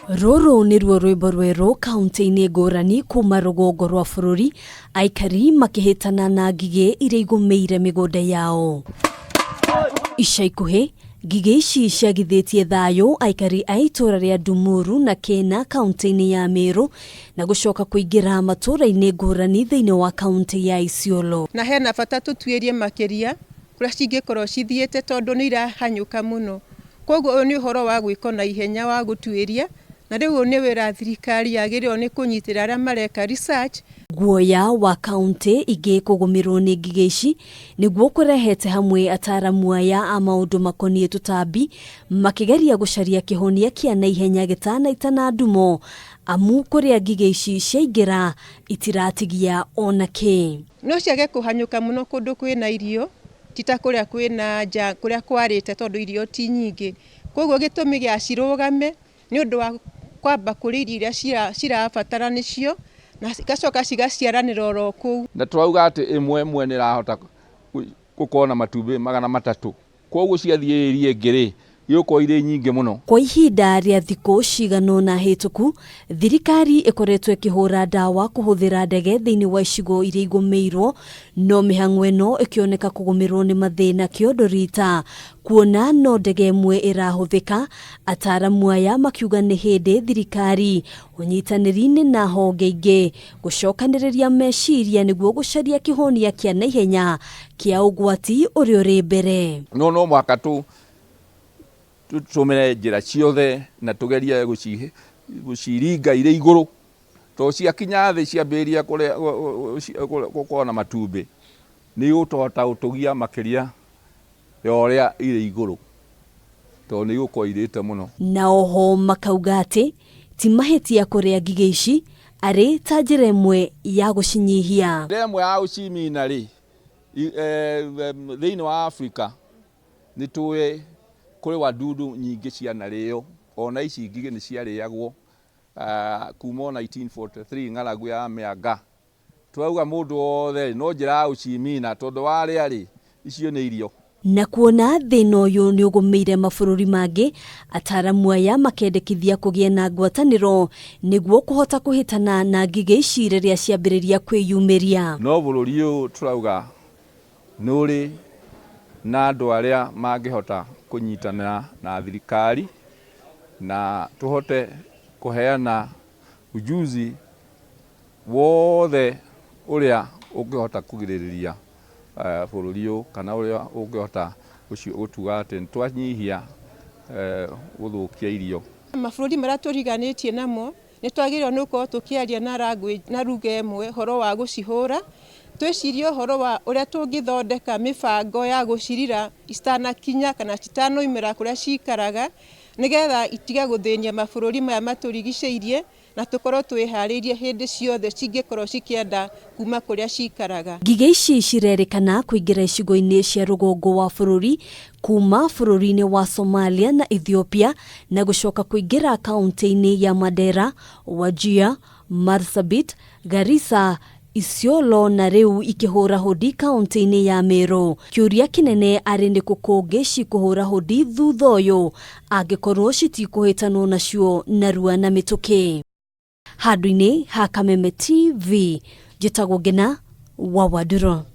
Rũrũ nĩruo rwĩmbo rwerũ kaunti-inĩ ngũrani kuma rũgongo rwa bũrũri, aikari makĩhĩtana na ngigĩ iria igũmĩire mĩgũnda yao. Ica ikuhĩ, ngigĩ ici ciagithĩtie thayũ aikari a itũũra rĩa Ndumuru na Kĩna kaunti-inĩ ya Meru na gũcoka kũingĩra matũũra-inĩ ngũrani thĩinĩ wa kaunti ya Isiolo. Na hena bata tũtuĩrie makĩria kũrĩa cingĩkorwo cithiĩte tondũ nĩ irahanyũka mũno. Koguo ũyũ nĩ ũhoro wa gwĩkwo na ihenya wa gũtuĩria, na rĩu ũyũ nĩ wĩra thirikari yagĩrĩirwo nĩ kũnyitĩrĩra arĩa mareka research. Guoya wa kauntĩ ingĩ kũgũmĩrwo nĩ ngigĩ ici nĩguo kũrehete hamwe ataaramu aya a maũndũ makoniĩ tũtambi makĩgeria gũcaria kĩhonia kĩa naihenya gĩtanaitana ndumo amu kũrĩa ngigĩ ici ciaingĩra itiratigia ona kĩ. No ciage kũhanyũka mũno kũndũ kwĩna irio, ti ta kũrĩa kwĩna nja, kũrĩa kwarĩte tondũ irio ti nyingĩ. Koguo gĩtũmi gĩa cirũgame nĩ ũndũ wa kwamba kũrĩa irio iria cirabatara nĩcio, na cigacoka cigaciaranĩra oro kũu. Na tũrauga atĩ ĩmwe ĩmwe nĩ ĩrahota gũkorwo na matumbĩ 300. Koguo ciathiĩ ĩria ĩngĩ rĩ, igũkorwo irĩ nyingĩ mũno. Kwa ihinda rĩa thikũ cigana ũna hĩtũku, thirikari ĩkoretwo ĩkĩhũra ndawa kũhũthĩra ndege thĩinĩ wa icigo iria igũmĩirwo, no mĩhang'o ĩno ĩkĩoneka kũgũmĩrwo nĩ mathĩna kĩondo rita, kuona no ndege ĩmwe ĩrahũthĩka, ataramu aya makiuga nĩ hĩndĩ thirikari ũnyitanĩri-inĩ na honge ingĩ gũcokanĩrĩria meciria nĩguo gũcaria kĩhonia kĩa naihenya kĩa ũgwati ũrĩa ũrĩ mbere. No no mũhaka tũtũmĩre njĩra ciothe na tũgerie gũciringa irĩ igũrũ, tondũ ciakinya thĩ ciambĩrĩria gũkorwo na matumbĩ nĩ igũtũhota gũtũgia makĩria ya ũrĩa irĩ igũrũ, tondũ nĩ igũkorwo irĩte mũno. Na oho makauga atĩ ti mahĩtia kũrĩa ngigĩ ici arĩ ta njĩra ĩmwe ya gũcinyihia. Njĩra ĩmwe ya gũcimina rĩ, thĩinĩ wa Afrika nĩ tũĩ kũrĩ wadudu nyingĩ cianarĩo, ona ici ngigĩ nĩ ciarĩagwo kuma o 1943 ng'aragu ya mĩanga. Tũrauga mũndũ wothe no njĩra ya gũcimina tondũ warĩa rĩ, icio nĩ irio. Na kuona thĩna ũyũ nĩ ũgũmĩire mabũrũri mangĩ, ataramu aya makendekithia kũgĩe na ngwatanĩro nĩguo kũhota kũhĩtana na ngigĩ ici rĩrĩa ciambĩrĩria kwĩyumĩria. No bũrũri ũyũ tũrauga nĩ ũrĩ na andũ arĩa mangĩhota kũnyitanĩra na thirikari na tũhote kũheana ujuzi wothe ũrĩa ũngĩhota kũgirĩrĩria bũrũri ũyũ kana ũrĩa ũngĩhota gũtuga atĩ nĩ twanyihia gũthũkia irio. Mabũrũri marĩa tũriganĩtie namo nĩ twagĩrĩirwo nĩ gũkorwo tũkĩaria na language, na lugha ĩmwe ũhoro wa gũcihũra, twĩcirie ũhoro wa ũrĩa tũngĩthondeka mĩbango ya gũcirira citanakinya kana citanoimĩra kũrĩa cikaraga, nĩgetha itige gũthĩnia mabũrũri maya matũrigicĩirie na tũkorwo twĩharĩirie hĩndĩ ciothe cingĩkorwo cikĩenda kuma kũrĩa cikaraga. Ngigĩ ici cirerĩkana kũingĩra icigo-inĩ cia rũgongo wa bũrũri kuma bũrũri-inĩ wa Somalia na Ethiopia na gũcoka kũingĩra kaunti-inĩ ya Mandera, Wajir, Marsabit, Garissa, Isiolo na rĩu ikĩhũra hũdi kaunti-inĩ ya Meru. Kĩũria kĩnene arĩ nĩ kũ kũngĩ cikũhũra hũdi thutha ũyũ angĩkorwo citikũhĩtanwo nacio narua na mĩtũkĩ. Handũ-inĩ ha Kameme TV, njĩtagwo Ngina wa Wandũrũ.